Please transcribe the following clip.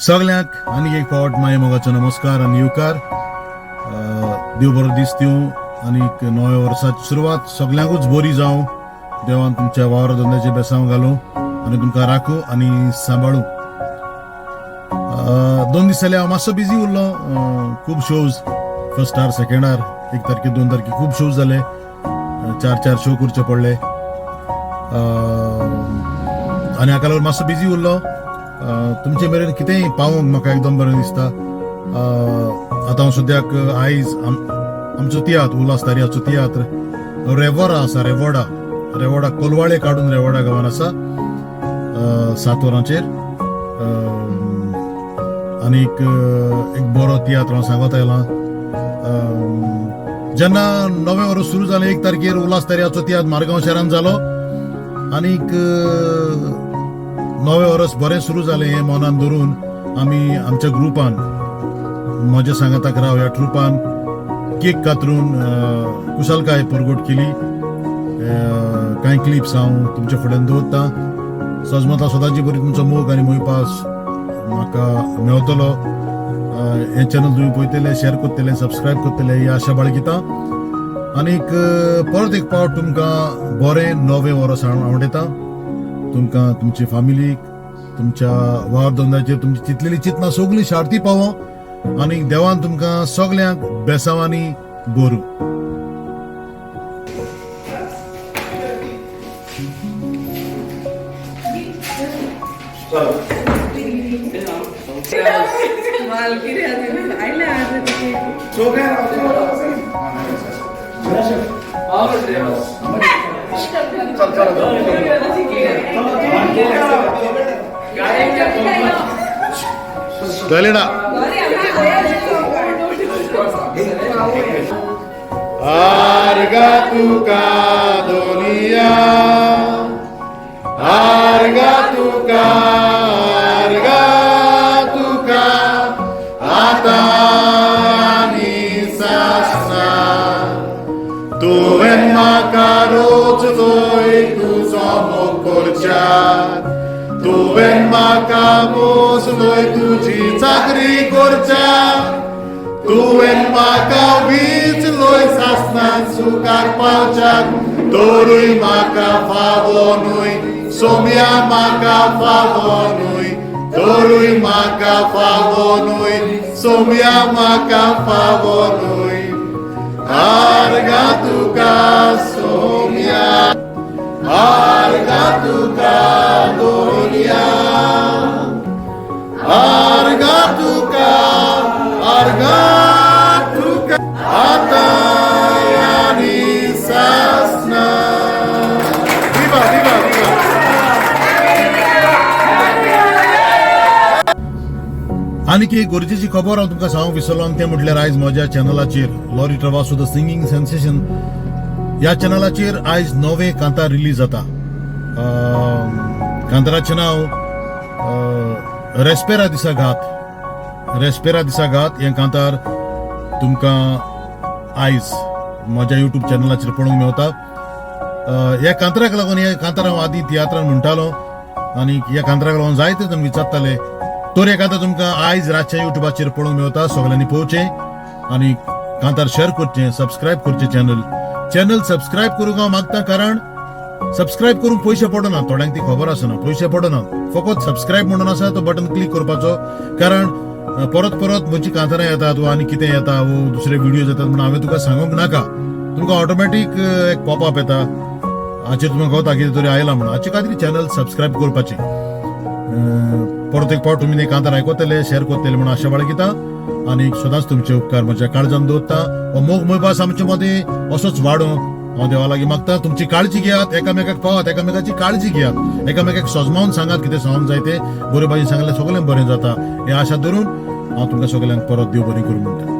सगल्यांक आनीक एक फावट माय मोगाचो नमस्कार आनी येवकार. देव बरो दीस दिवं आनीक नव्या वर्साची सुरवात सगल्यांकूच बरी जावं. देवान तुमच्या वावर धंद्याचे बेसांव घालूं आनी तुमकां राखूं आनी सांबाळूं. 2 दीस जाले हांव मातसो बिजी उरलो. खूब shows, first hour second hour, 1 तारखे 2 तारखे खूब शोज जाले. 4-4 शो करचे पडले आनी हाका लागून मातसो बिजी उरलो. तुमचे मेरेन कितेंय पावोवंक म्हाका एकदम बरें दिसता. आतां हांव सद्याक आयज आमचो तियात्र उल्हास तारयाचो तियात्र रेवोरा आसा, रेवोडा रेवोडा कोलवाळे काडून रेवोडा गांवान आसा 7 वरांचेर. आनीक एक बरो तियात्र हांव सांगत आयलां. जेन्ना नवें वर्स सुरू जालें 1 तारखेर उल्हास तारयाचो तियात्र मारगांव शहरान जालो आनीक नवें वर्स बरें सुरू जालें हें मनान धरून आमी आमच्या ग्रुपान म्हज्या सांगाताक राव ह्या ट्रुपान केक कातरून कुशलकाय परगट केली. कांय क्लिप्स हांव तुमच्या फुड्यान दवरतां. सजमता सदांची बरी तुमचो मोग आनी मोयपास म्हाका मेवतलो. हें चॅनल तुमी पळयतले, शेअर करतले, सबस्क्रायब करतले ही आशा बाळगिता. आनीक परत एक फावट तुमकां बरें नवें वर्स आवडटा. तुमकां तुमचे फामिलीक तुमच्या वावर धंद्याचेर तुमची चिंतलेली चिंतना सगळीं शार्ती पावो आनी देवान तुमकां सगल्यांक बेसांवांनी बरूं. दलेडा आर्गा तुका दोनिया, आर्गा तुका, आर्गा तुका आतां आनी सासना. तुवें म्हाका रोजलोय तुजो मोग करच्याक, तुवें म्हाका मोजलोय तुजी चाकरी करच्याक, तुवें म्हाका विचलोय सासनान सुखाक पावच्याक, तरूय म्हाका फावो न्हय सोम्या म्हाका फावो न्हय, तरूय म्हाका फावो न्हय सोम्या म्हाका फावो न्हय. आर्गा तुका सोम्या, आर्गा तुका दोनिया, आर्गा तुका, आर्गा तुका आतां आनी सासना. विवा विवा विवा. आनीक एक गरजेची खबर हांव तुमकां सांगूंक विसरलो आनी तें म्हटल्यार आयज म्हज्या चॅनलाचेर lorry Travasso the singing sensation ह्या चॅनलाचेर आयज नवें कांतार रिलीज जाता. कांताराचें नांव रेस्पेरा दिसा घात. रेस्पेरा दिसा घात हें कांतार तुमकां आयज म्हज्या युट्यूब चॅनलाचेर पळोवंक मेवता. ह्या कांताराक लागून हे कांतार हांव आदी तियात्रान म्हणटालो आनी ह्या कांताराक लागून जायते जाण विचारताले. तर हे कांतार तुमकां आयज रातच्या युट्यूबाचेर पळोवंक मेवता. सगळ्यांनी पळोवचें आनी कांतार शेअर करचें, सबस्क्रायब करचें. चॅनल सबस्क्रायब करूंक हांव मागता, कारण सबस्क्रायब करूंक पयशे पडना. थोड्यांक ती खबर आसना, पयशे पडना. फकत सबस्क्रायब म्हणून आसा तो बटन क्लिक करपाचो, कारण परत परत म्हजी कांतारां येतात वा आनी कितें येता वो दुसरे व्हिडियोज येतात म्हणून हांवें तुका सांगूंक नाका. तुमकां ऑटोमॅटीक एक पॉपअप येता, हाचेर तुमकां कळटा कितें तरी आयलां म्हणून. हाचे खातीर चॅनल सबस्क्रायब करपाचें. परत एक फावट तुमी कांतार आयकतले, शेअर करतले म्हणून आशा बाळगिता आनी सदांच तुमचे उपकार म्हज्या काळजान दवरता. हो मोग मोयपास आमचे मदें असोच वाडोवंक हांव देवा लागीं मागता. तुमची काळजी घेयात, एकामेकाक पावात, एकामेकाची काळजी घेयात, एकामेकाक सजमावन सांगात कितें सांगूंक जाय तें. बरे भाशेन सांगल्यार सगळें बरें जाता हे आशा धरून हांव तुमकां सगल्यांक परत देव बरें करूं म्हणटा.